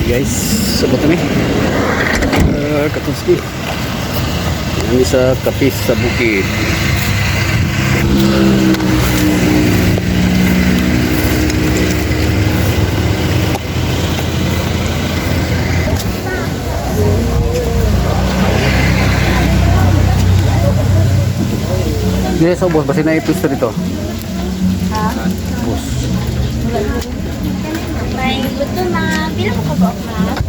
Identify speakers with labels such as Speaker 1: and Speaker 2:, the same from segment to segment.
Speaker 1: Guys, sabot kami. Katunski. Kami sa Kapis sa Bukid. Dire sa ubos, basta na ipwesto dito.
Speaker 2: Ha?
Speaker 1: Ubos.
Speaker 2: May luto na. Pila mo ka buok, ma'am?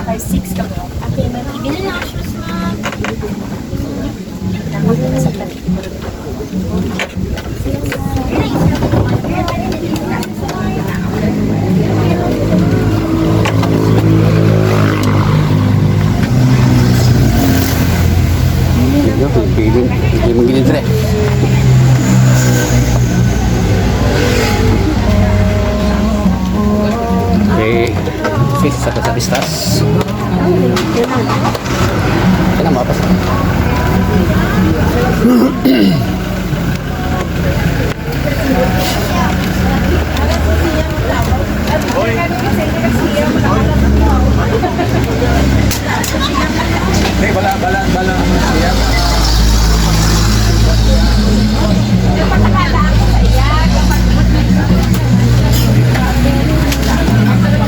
Speaker 2: Okay, 6 ka buok. Okay, ma'am. Ibili na ang shoes, ma'am. Sa tabi.
Speaker 1: Yo, bilin, hindi mo gilid re. Okay, sis sa sa pistas. Kaya mapas.
Speaker 3: Bala, bala, bala.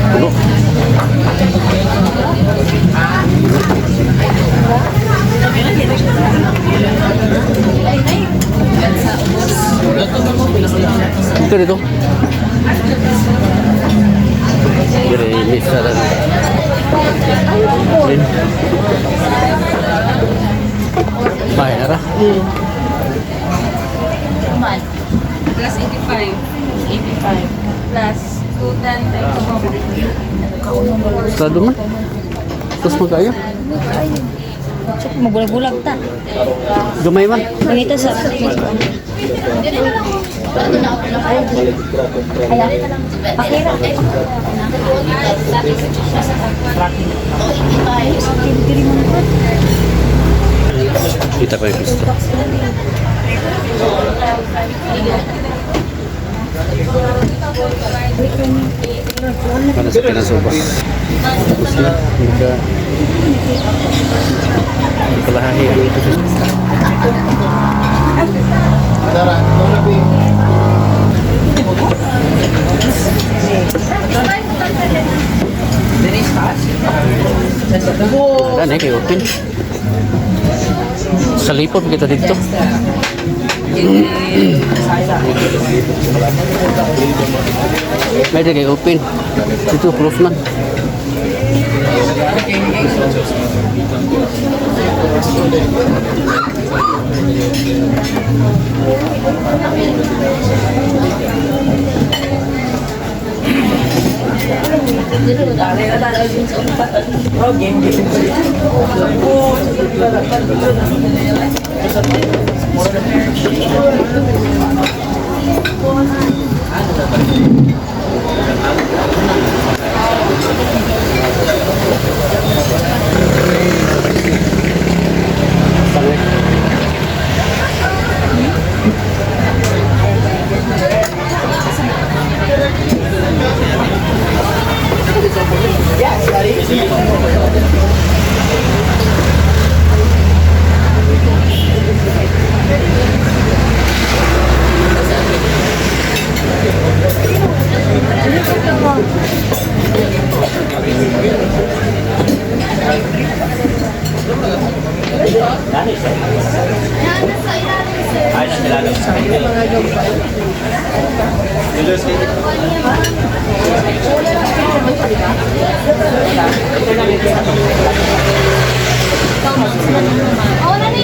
Speaker 1: Puno. Dito dito. Dire misa lang. Rin. Bahay na ra.
Speaker 4: Plus 85. 85. Plus 210 times
Speaker 1: Sarado man. Tapos magkayo.
Speaker 5: Magulag-gulag ta.
Speaker 1: Gamay man.
Speaker 5: Mangita sa Pakira.
Speaker 1: Kita ko yung gusto. Para sa pinasubos. Tapos na. Hindi ka... Hindi ka lahahi ang ito.
Speaker 3: Tara, ikaw na, Bing.
Speaker 1: Wala na, kayo open. Sa lipod kita dito. May kayo open. Dito, close man.
Speaker 2: Oo na ni.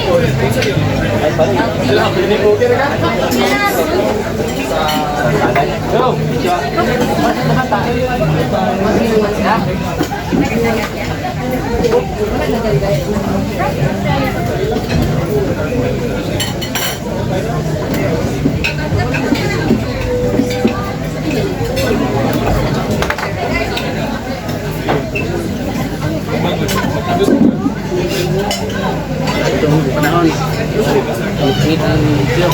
Speaker 1: Itong panahon. Ang init ang tiyo.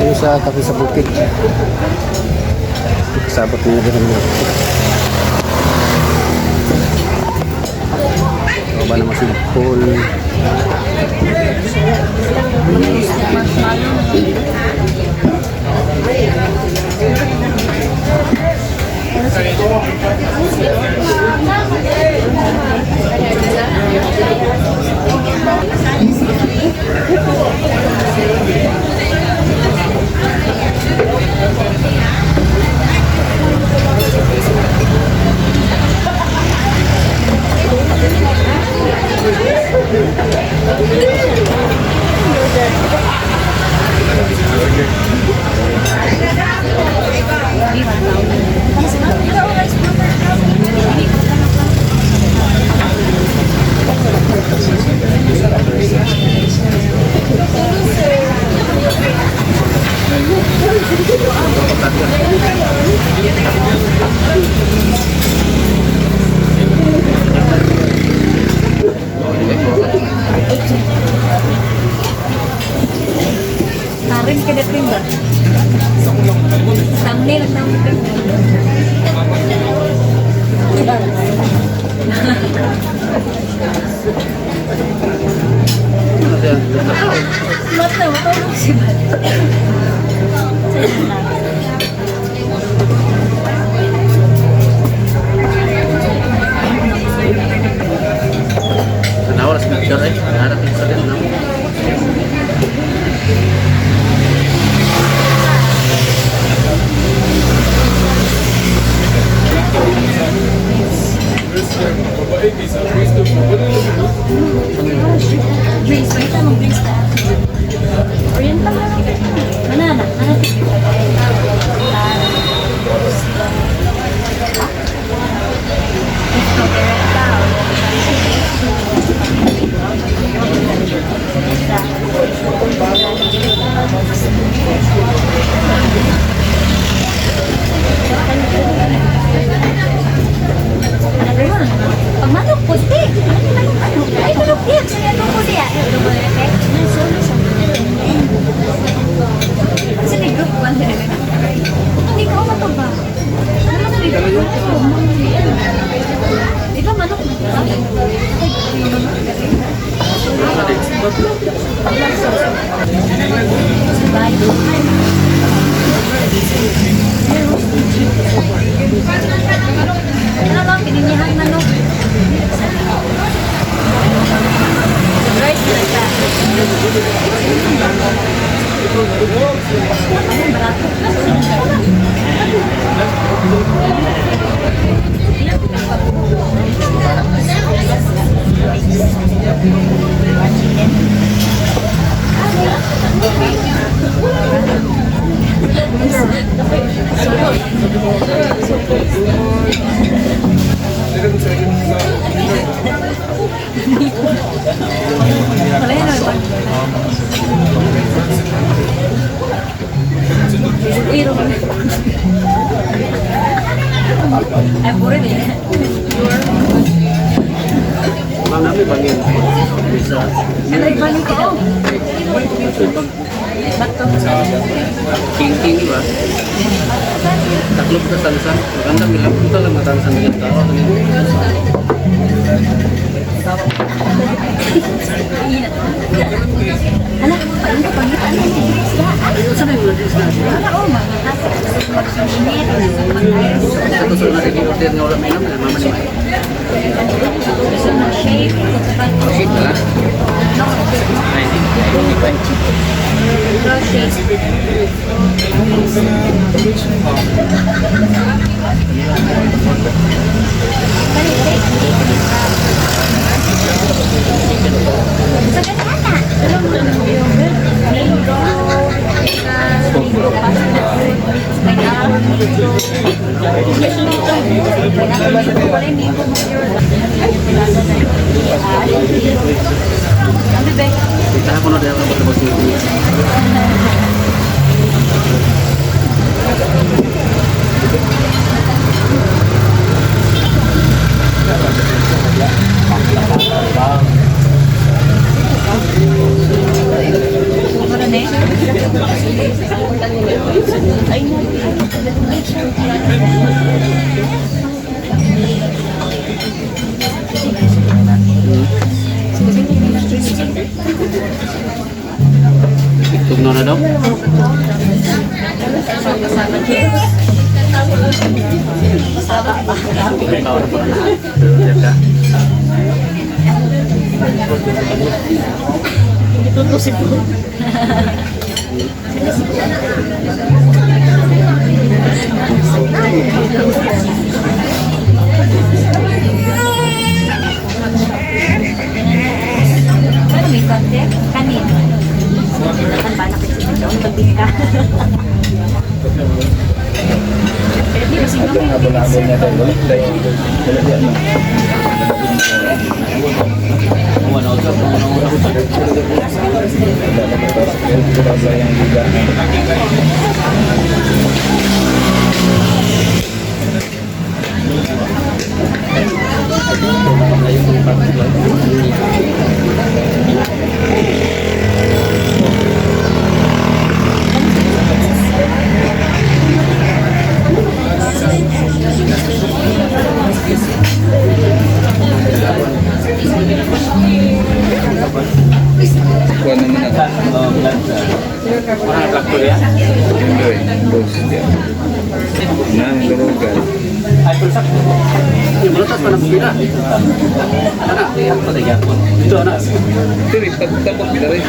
Speaker 1: Dito sa Kape sa Bukid. Sabot nila din mo. Ba naman si Paul.
Speaker 5: Tarin ka dating ba? Thumbnail, thumbnail. Mata, matulog si Bat.
Speaker 1: Tanawa sa picture eh. Harap yung sa no?
Speaker 5: Grace, pakita mong Grace na. Oriental na lang. Manana, manana. Pag manok po, te. Manok, manok. Ay, manok yan. Ano po siya? Kasi may group 1 talaga. Hindi ko mato ba? Ano ba Di ba manok na? Ano ba? Pininihang manok. Rice na siya. Ano, barato? Wala yun, wala. Uy, Roman. Ay, puro din.
Speaker 1: Mga namin bangin. Bisa.
Speaker 5: Ano, ibalik ko. Bato.
Speaker 1: King king ba? Taklob ka tansan. Maganda milap ko lang matansan ng tao.
Speaker 5: Ala, paano pangit ano yung isda?
Speaker 1: Sa may mga isda sila.
Speaker 5: Ala, oh, mga init, mag-ice.
Speaker 1: Sa to sa mga order nga wala may nam, mama ni Mai.
Speaker 5: Shake,
Speaker 1: Shit na. Ay, hindi pa.
Speaker 5: shake.
Speaker 1: Kita ko na dahil ang boss.
Speaker 5: Ano na eh?
Speaker 1: Tugnaw na daw.
Speaker 5: Ano may konti? Kanin. Kan ba nakikita ko? Pagbili ka.
Speaker 3: Ito nga habol-habol niya tayo. Wala tayo. Wala diyan na. Wala sa iyang liga. Kuha naman ako.
Speaker 1: Wala na Black ya.
Speaker 3: Enjoy. Boss. Yeah. Nang durugan.
Speaker 1: Ay, pulsak. Yung bulutas pa na bukira. Ana, dito ana.
Speaker 3: Diri, pagtapok kita rin.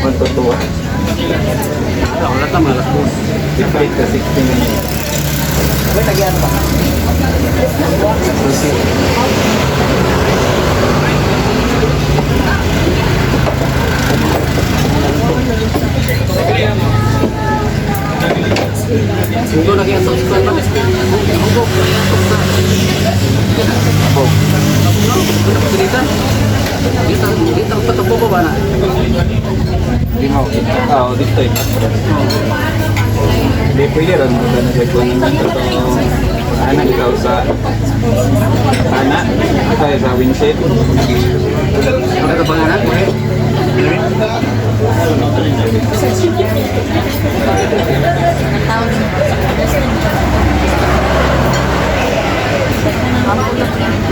Speaker 3: Matutuwa.
Speaker 1: Wala ta malas mo.
Speaker 3: 58 ka 60 minutes.
Speaker 1: Ito na kaya sa usukan ba? Hunggo.
Speaker 3: Abo.
Speaker 1: Dito. Dito, dito patubo ko ba na?
Speaker 3: Di mo. Ah, oh, dito eh. Di pwede ron. Wala na siya kung ito. Ana, ikaw sa... Ana, tayo sa windshield.
Speaker 1: Wala ka pangalan?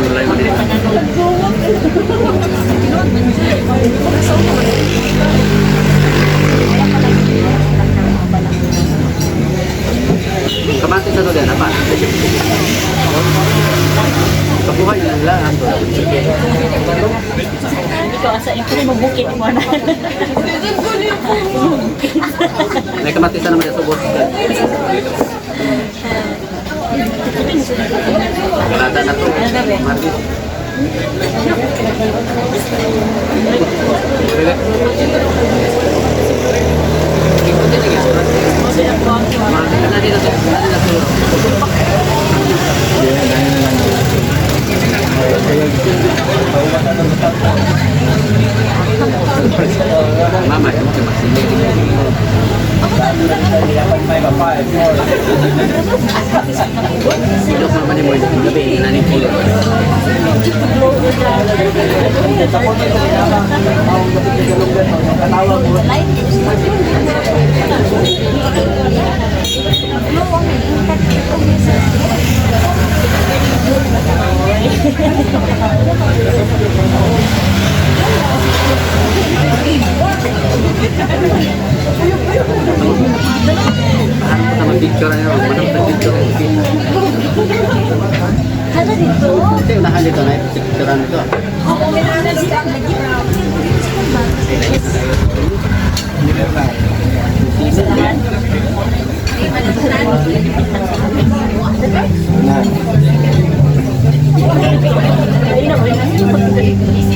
Speaker 1: Gulay mo din. Kamatis na to din, apa? Pakuha yun lang lang.
Speaker 5: Ikaw asa ikaw mo bukit mo na.
Speaker 1: May kamatis na naman sa ubos. Kalata na to. Kamatis. Pwede. Ikutin lagi. Na dito, na dito. Mama, yung masili. Silok naman mo yung gabi, naning pulo. Paano ko naman picture na yun? Manang na picture.
Speaker 5: Hala dito.
Speaker 1: Ito yung unahan dito na picture nito.
Speaker 5: Oo, sila lagi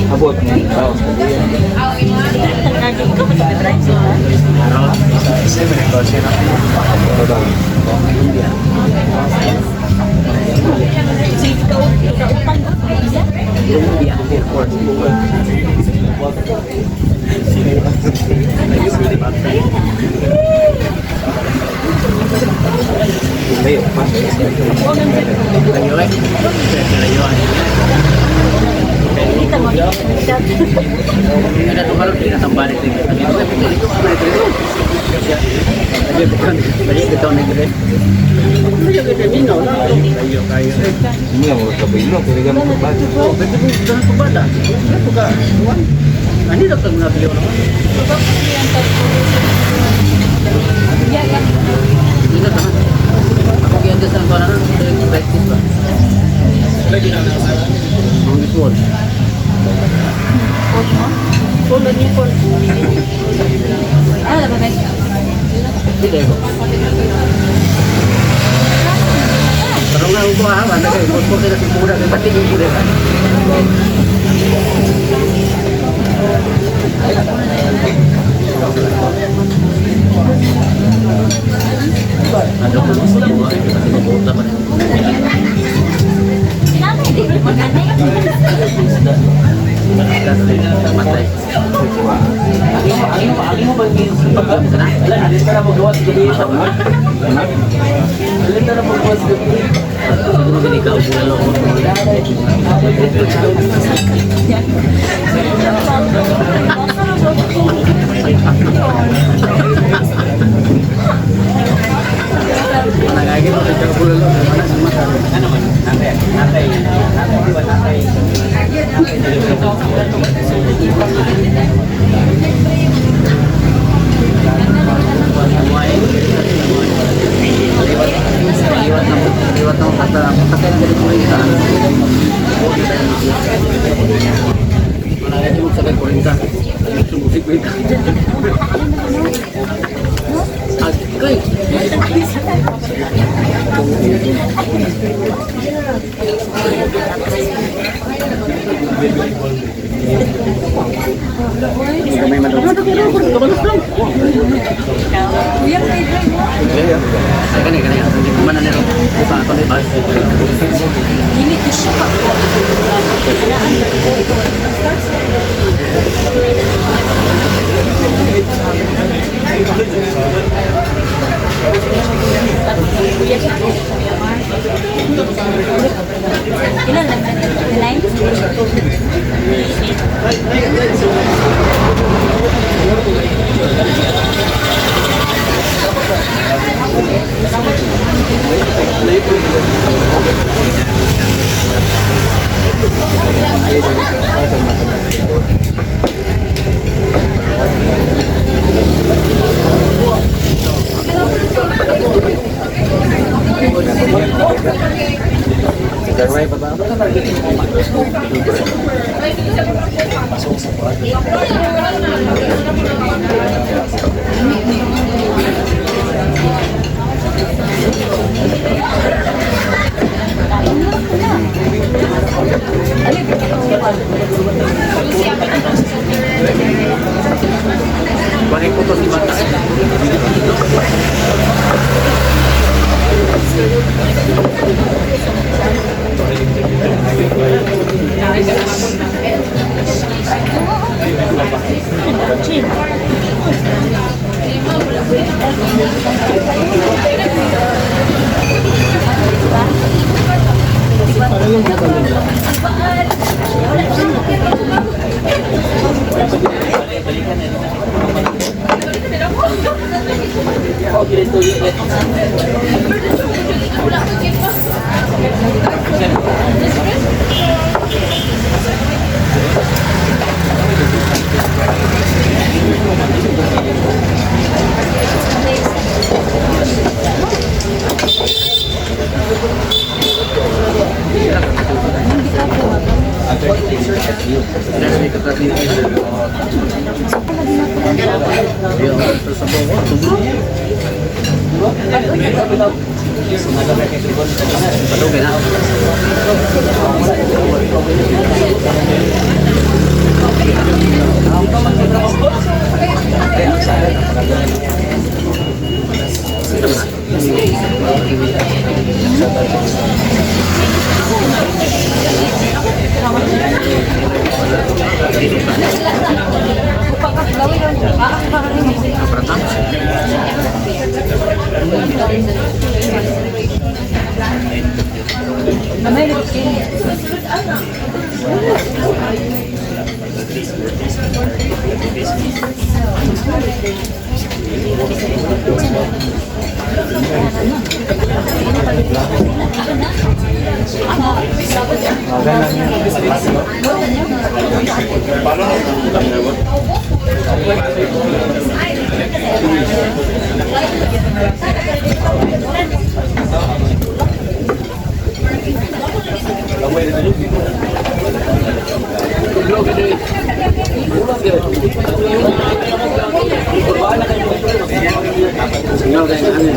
Speaker 3: Abot na. Oh.
Speaker 1: Lumbia, airport.
Speaker 3: Layo pa.
Speaker 1: Layo eh. Layo eh. Ada tuh kalau di tambah itu. Itu apa itu?
Speaker 3: Hindi mo kabilo pero gamit ko ba?
Speaker 1: Ani doktor muna beliau naman. Dito naman. Ako kaya sa ang na practice ba. Ang usual.
Speaker 4: Ah, ba ba?
Speaker 1: Hindi ko. Pero nga ko ah, wala kay ko sila si Pura kay pati yung Pura. Ano ko sila mo ay kasi mabuta pa rin. Matay. Siguro gini ka ubulan ako. Managagi mo sa ubulan ako. Mana sama
Speaker 3: Ano man? Natay, natay, natay, di ba natay?
Speaker 1: Liwat na kata kata ng ganito rin sa Managagi mo sa 40. Sumusik mo ito. Agay! Gamay man daw. Ay, kani, kani. Mana nila? Sa ato ni bus.
Speaker 5: Limit to siya. Ilan lang? Nine?
Speaker 1: Bakit ko to si Bata? Palugay na. Singaw kayo na ano.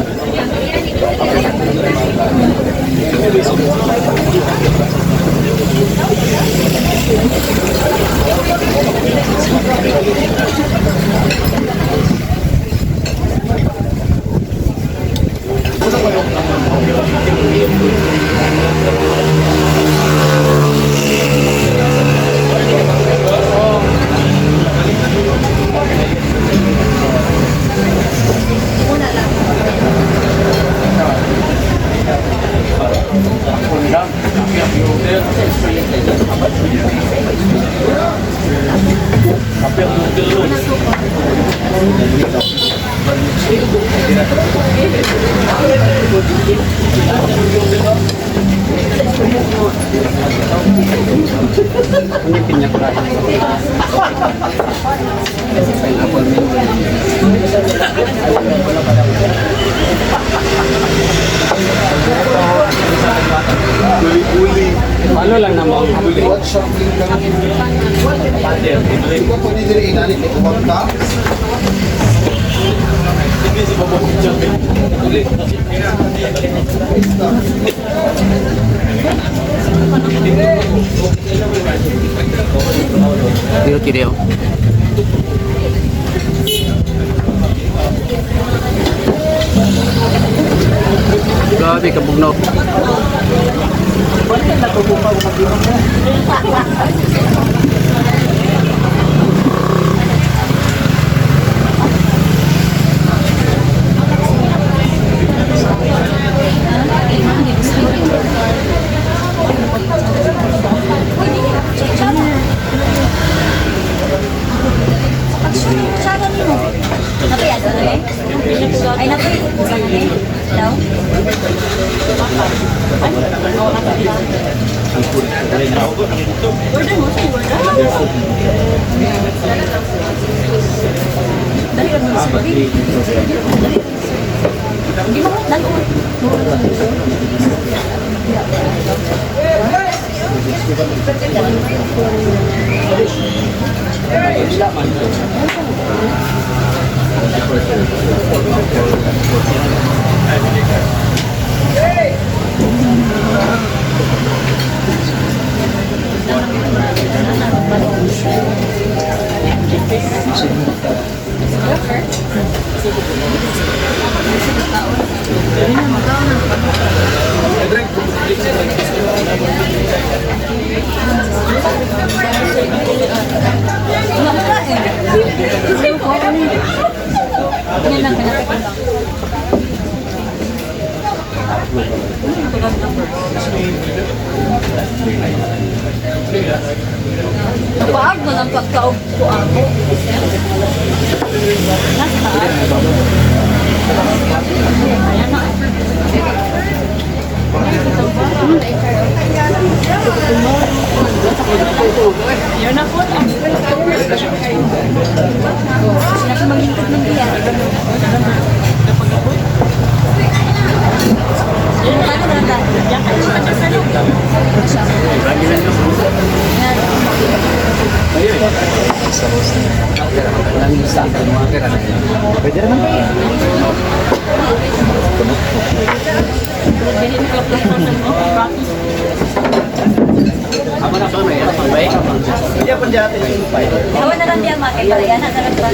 Speaker 1: Ano yung pinya colada? Pineapple mango. Ano lang naman?
Speaker 6: Di ba pwede diri inani kay uwag ta?
Speaker 1: Dito kiriyo. Grabe kabugnaw.
Speaker 5: Napay ato eh? Ay, napay. Daw? Order mo sa order. Dali ka mo sa Hindi mo dalo. Yan lang kalapit lang. Napaag mo lang pagkaog ko ako. Nasa taas. Ayan na. Yun na po. Sila ko maglingkod ng biya. Yun na, ano na lang.
Speaker 3: Pwede naman.
Speaker 5: Hawa na lang diyan makay para yan na lang ba.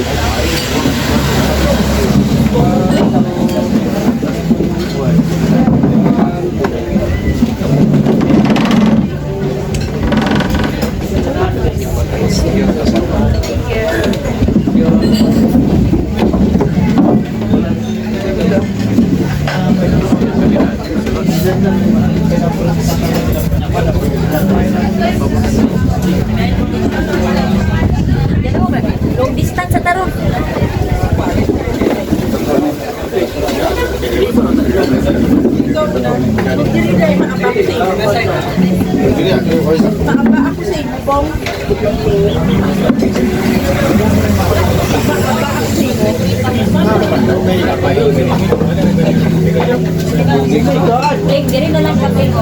Speaker 5: Long distance sa tarong. Like, diri na lang kape ko.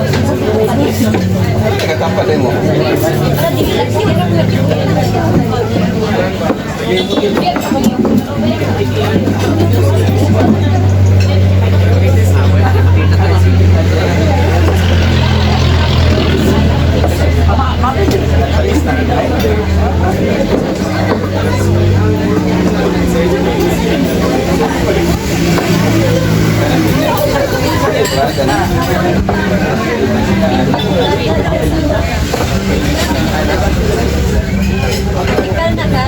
Speaker 6: Nagkakampa din mo.
Speaker 5: Para dili lang siya. Ikaw na ka.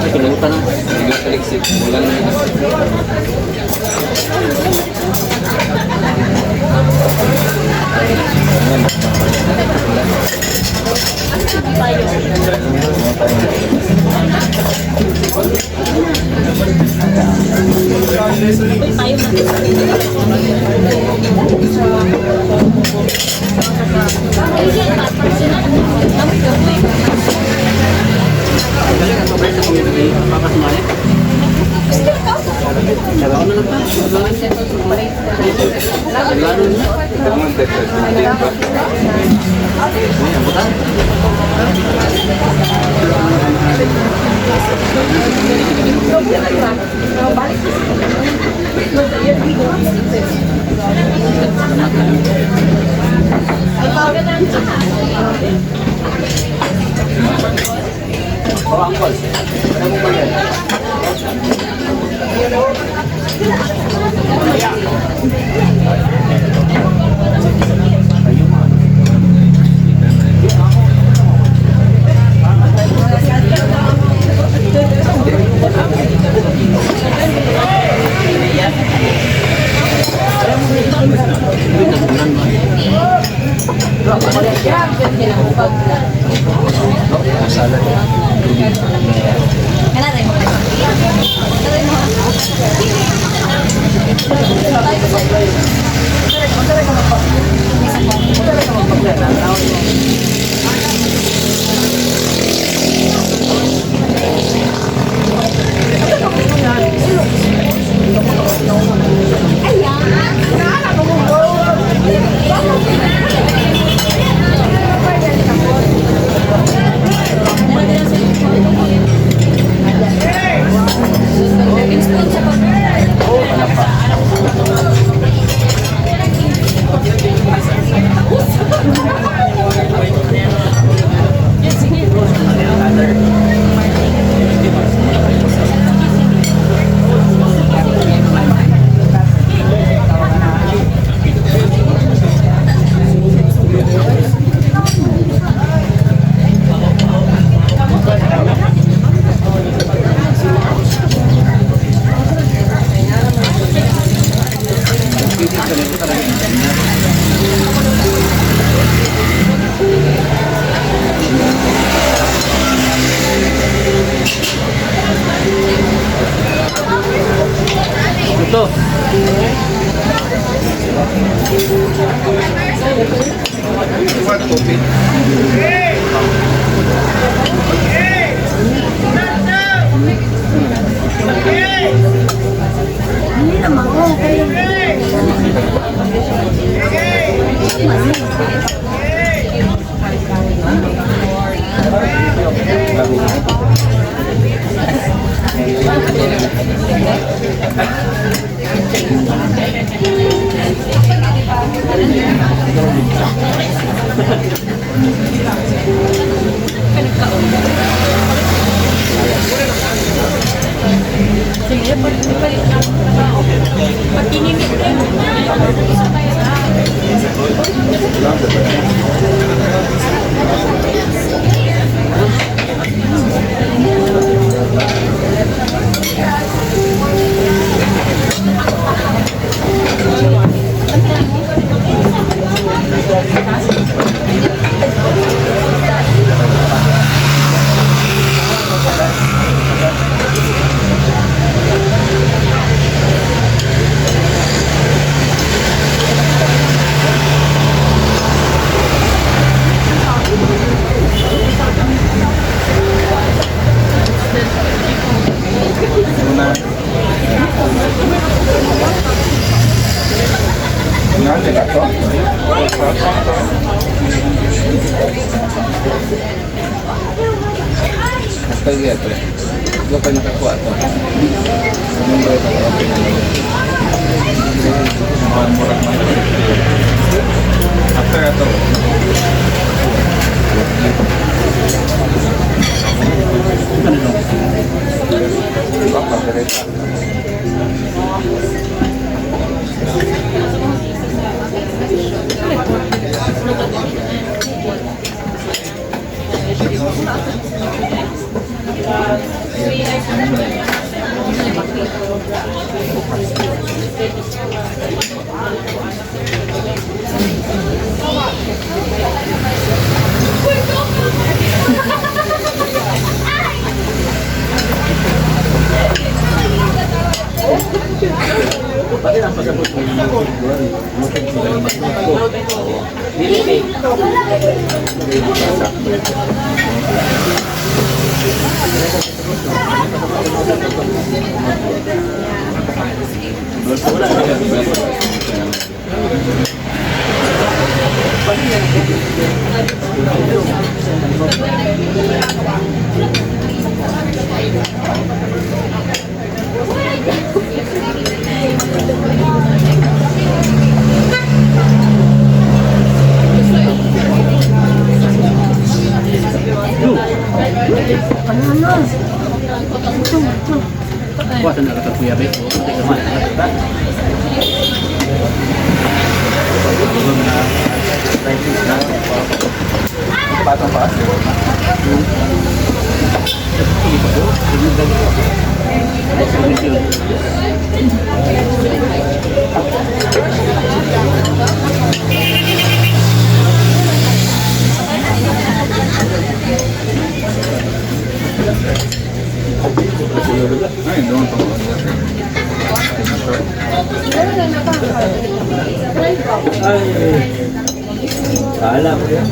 Speaker 1: Kalimutan na.
Speaker 6: Nagkaliksik. Wala na.
Speaker 5: Tayo na.
Speaker 1: Dali ka sobra sa community. Papasumali. Ako na lang pa. Lalo na.
Speaker 6: Ito mo,
Speaker 1: Ay, abutan. Ito.
Speaker 6: What coffee?
Speaker 3: Kaya pre. Doon ka nakakuha to. Number ka okay. Mga murag man. After ato. Baka diretsa.
Speaker 1: Pati ang pasabot mo yung Kuha sa nalakad kuya be. Teka man.
Speaker 6: Batang pa. Ay, doon pa.
Speaker 3: Kala ko yan.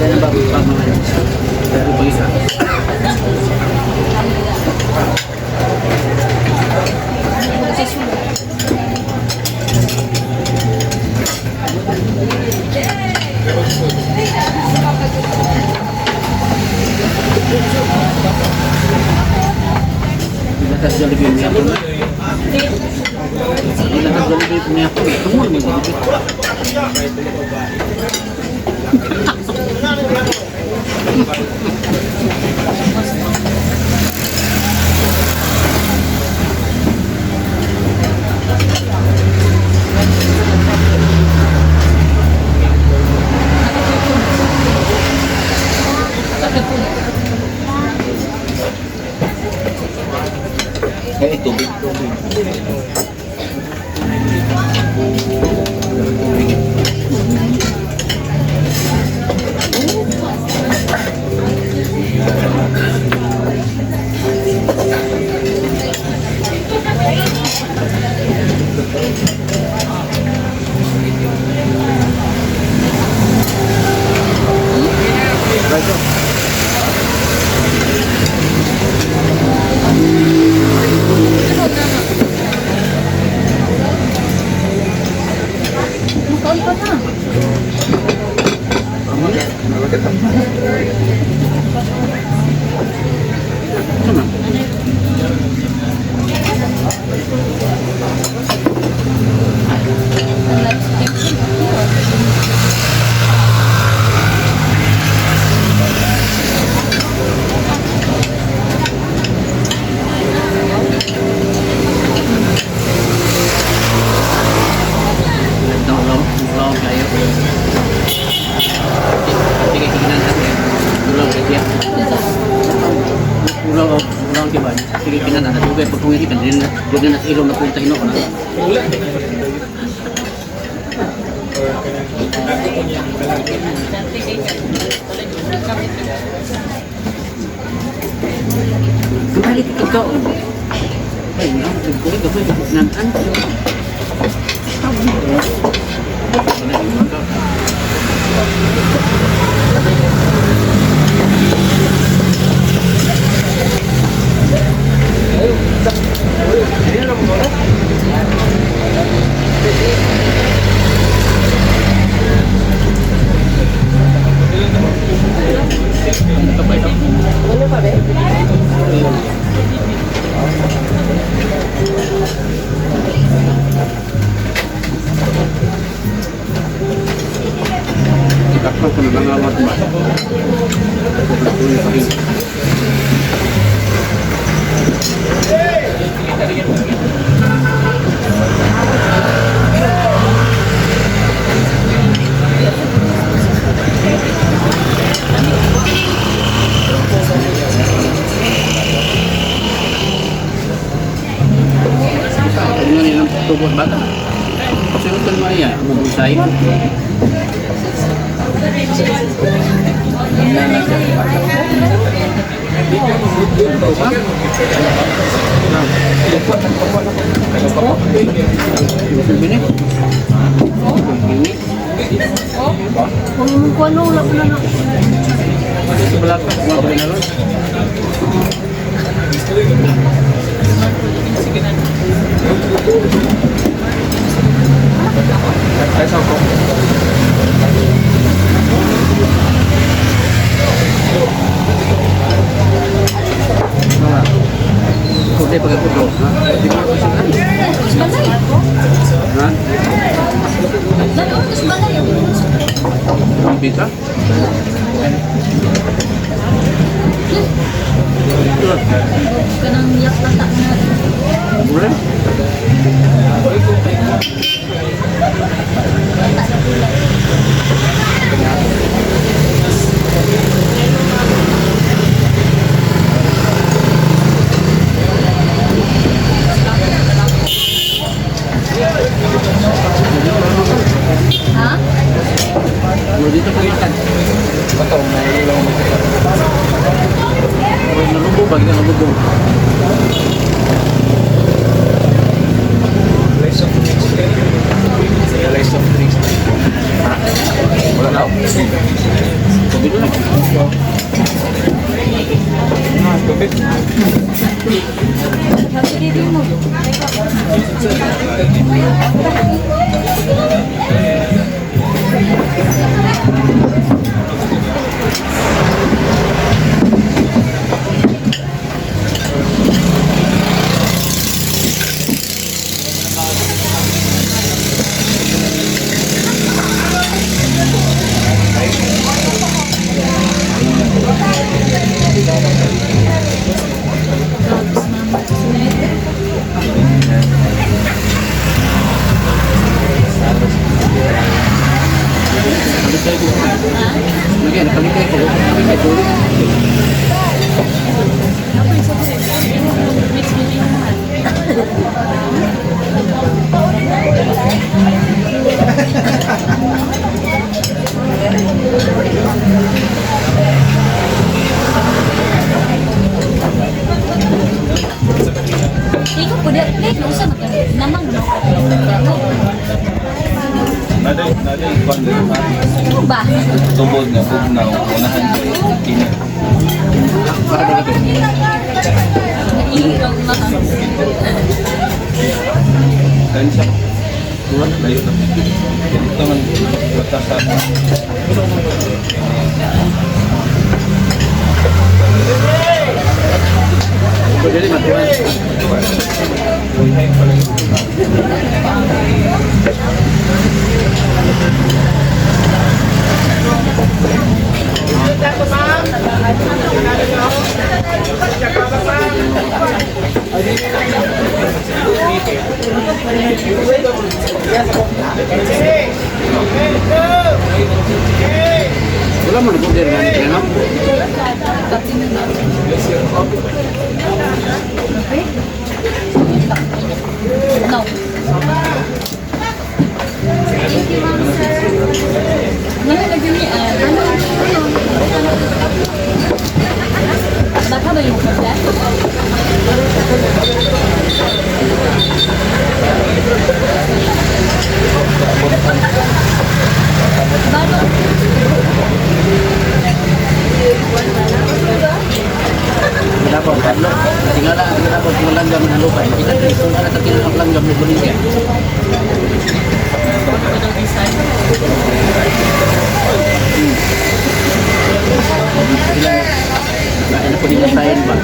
Speaker 1: Kaya ba pa mga yun? Pero pag isa. Ilatas Jollibee niya po. Ilatas Jollibee niya po. Tungol mo Jollibee.
Speaker 3: Eh, tubig.
Speaker 5: Makaon pa na.
Speaker 1: Ano na?
Speaker 5: Ang live stream.
Speaker 1: Ulaw, kayo. Sige, tignan natin. Ulaw kayo. Ulaw, ulaw di ba? Sige, tingnan natin. Dugay, pag kung hindi na, dugay na sa ilong na punta hino ko na. Kembali ke kau. Ay, no, dugay, dugay, nan an. Takpan ko na nangawat ba? Ano nilang tubos bata? Kasi ito naman yan, bubusay.
Speaker 5: Kung kuno wala ko na na.
Speaker 3: Ay, sa ko.
Speaker 1: Kundi pagkakuto.
Speaker 5: Tapos balay.
Speaker 1: Ha?
Speaker 5: Tapos balay.
Speaker 1: Ang pizza?
Speaker 5: Kanang yak lata na.
Speaker 1: Boleh?
Speaker 5: Lata na kulay. Ha?
Speaker 1: Boleh dito pagkitan.
Speaker 3: Bato, may ilaw mo siya.
Speaker 1: Boleh nalubo, bagi na nalubo.
Speaker 3: Lace of drinks. Lace of drinks. Wala na.
Speaker 1: Tubig lang.
Speaker 3: Ah, tubig.
Speaker 5: Happy reading mo.
Speaker 1: Nalikay ko. Lagi, nakalikay ko. Nalikay ko.
Speaker 5: Ikaw po di, eh, nausa na ka. Namang no.
Speaker 3: Naday, naday, kwan din ha.
Speaker 5: Ano ba?
Speaker 3: Tubod nga, bugnaw, unahan ko, kini.
Speaker 1: Para ba ito?
Speaker 5: Naiiraw na.
Speaker 3: Kansya. Layo na. Ganito man, bata sa...
Speaker 1: Pwede rin matuan.
Speaker 3: Buhay pala yun.
Speaker 1: Wala mo nag-order nga nito, no?
Speaker 5: No.
Speaker 2: Thank you, ma'am, sir.
Speaker 5: Ngayon lagi ni ano? Ano? Baka ba yung kape? Bago.
Speaker 1: Wala pa, Pablo. Tingala, tingala pa, langgam ng lupa. Kita kung ano sa kilang langgam ng Indonesia. Ano po nila tayo ba?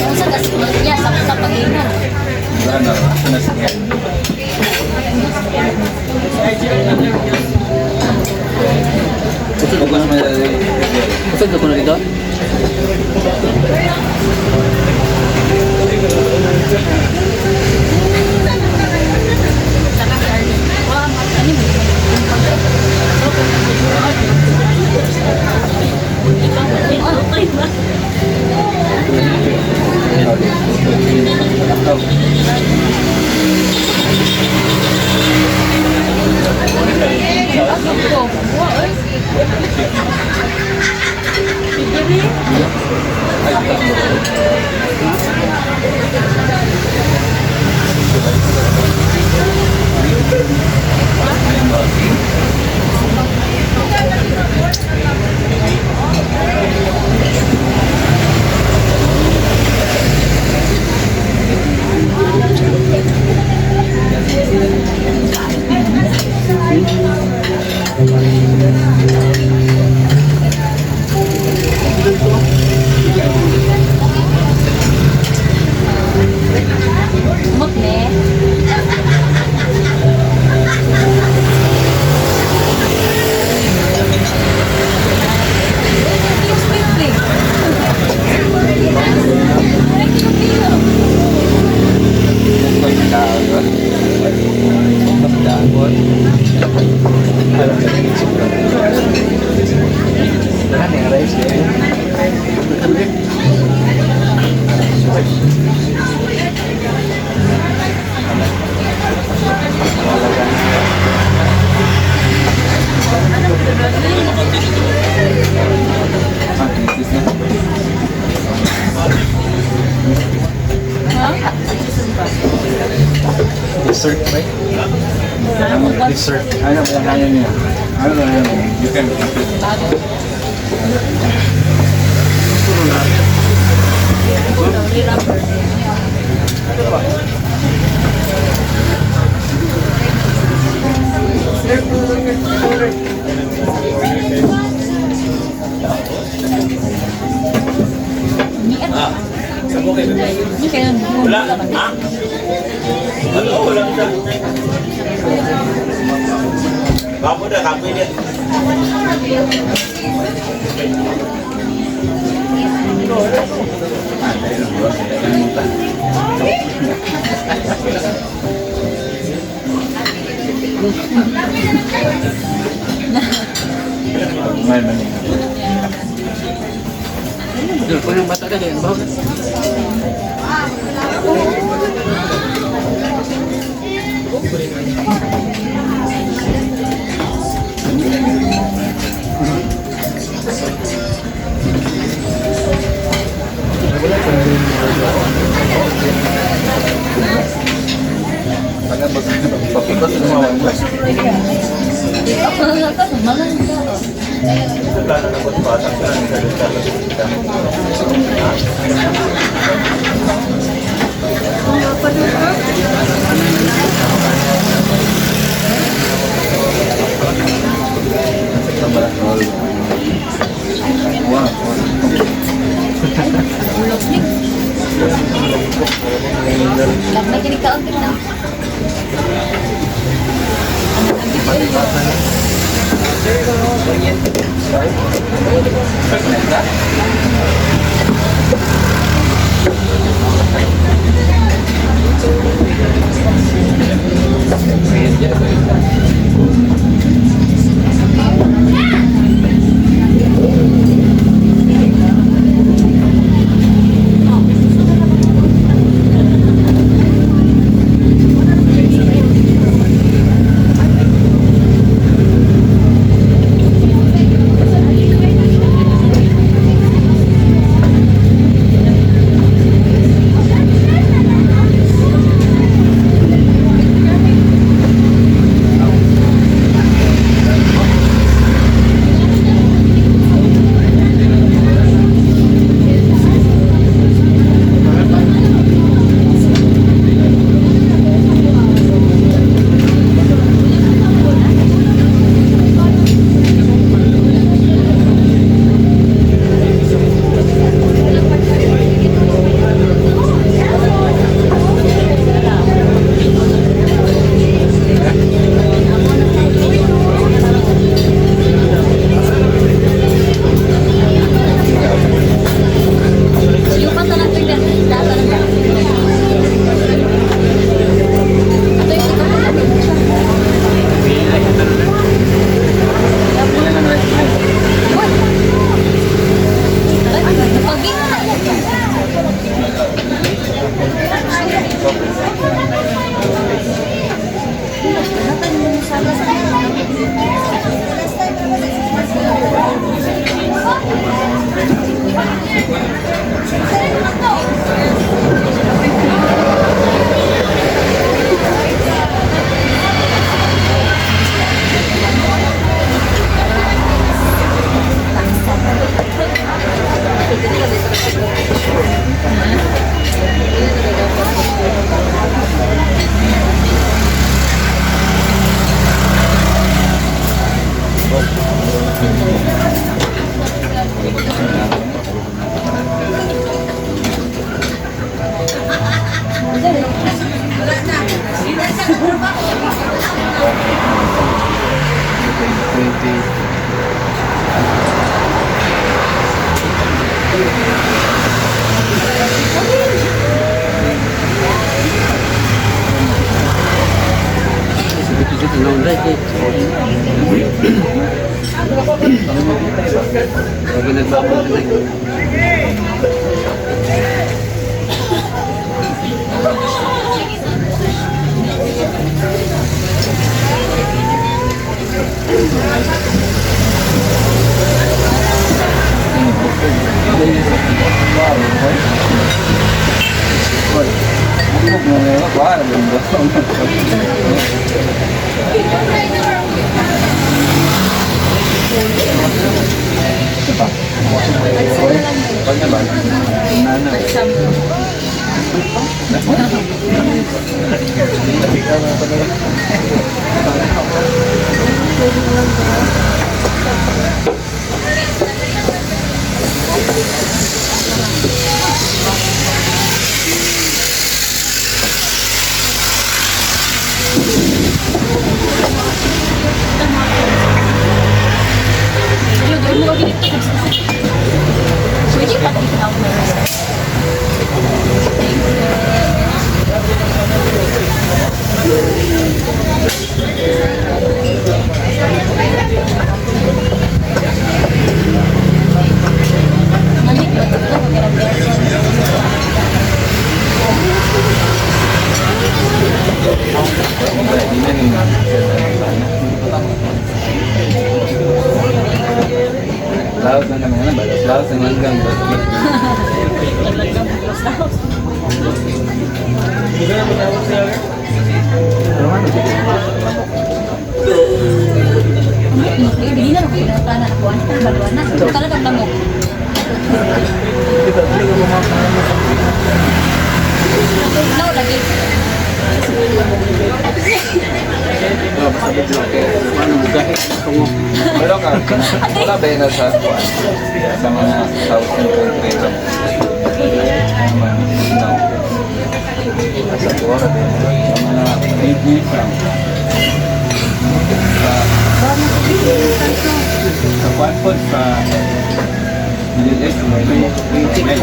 Speaker 5: Unsa tas niya sa pag-inom.
Speaker 3: Wala na, asa na siya.
Speaker 1: Usod
Speaker 3: Focus mo na
Speaker 1: Usod ko na dito?
Speaker 5: Ako. Umot ne.
Speaker 6: Dessert, right? Dessert.
Speaker 3: Ano ba kaya niya? Ano ba kaya niya? You can
Speaker 5: Hindi kayo
Speaker 7: Wala. Ha? Ano? Wala ka. Kapo na, kapo niya.
Speaker 3: Ngayon man niya.
Speaker 1: Dul ko yung bata ka ganyan ba?
Speaker 3: Papunta sa mga
Speaker 5: May kinigtaon ka na. Yung pa talaga data lang. Ito yung
Speaker 1: Grabe nagbabal na eh.
Speaker 5: Pwede pa dito ako na. Malik ba ito?
Speaker 3: Laos na naman na ba? Laos na hanggang ba?
Speaker 5: Hindi na lang na ako. Ano kang baluan na? Talagang lamok. No, lagi.
Speaker 1: Oh, basta bigla kay ano bugahe tungo.
Speaker 3: Pero ka, wala ba yun sa sa mga thousand country lang? No. Sa buwa ka din. Sa mga 8 years lang. Sa kwan po, sa Middle East, may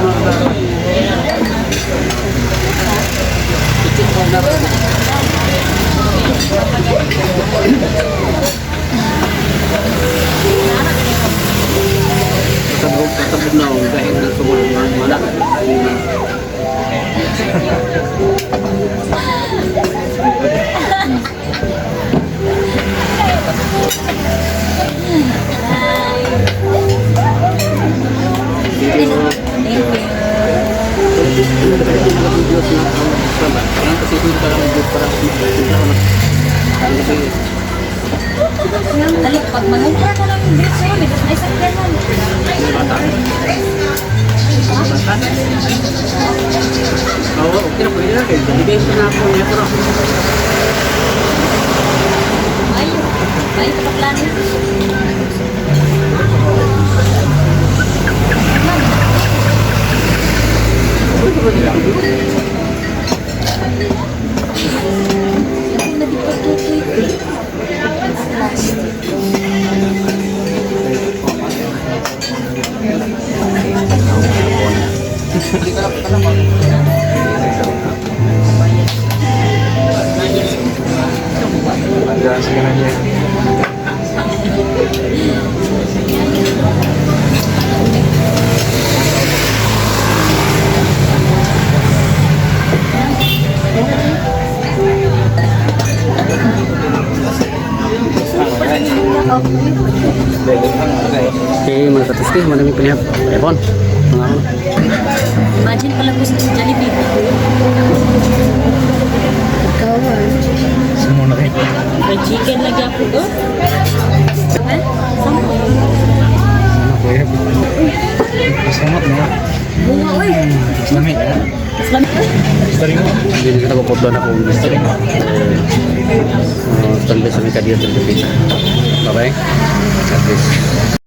Speaker 1: Kasabog kasabog na ang gahe ng tungo wala.
Speaker 5: Thank you.
Speaker 1: Diyos na ang ba? Parang kasi ito parang Diyos parang kasi
Speaker 5: Dali, pag manubra ka lang yung dress sa'yo, may ay sakyan man.
Speaker 1: bata. Bata. Oo, okay na pwede na kayo. Ibigay ko na ako niya pero
Speaker 5: Ay, ay, kapaplano.
Speaker 3: Advance ka na niya.
Speaker 1: Okay, mga katuski, maraming pinihap. Ebon. Mga ano.
Speaker 5: Imagine pala ko sa Jollibee.
Speaker 7: Sumo na kayo.
Speaker 5: Fried chicken lagi ako ko. Ha? Sampo.
Speaker 7: Ano kuya? Salamat no.
Speaker 5: Bunga, oy.
Speaker 7: Mas lami.
Speaker 5: Mas lami.
Speaker 7: Gusto rin mo.
Speaker 1: Hindi na kita puputlo na kung gusto.
Speaker 7: Gusto rin mo.
Speaker 1: Eh, Standby sa may kadiyot sa Bye-bye. God bless.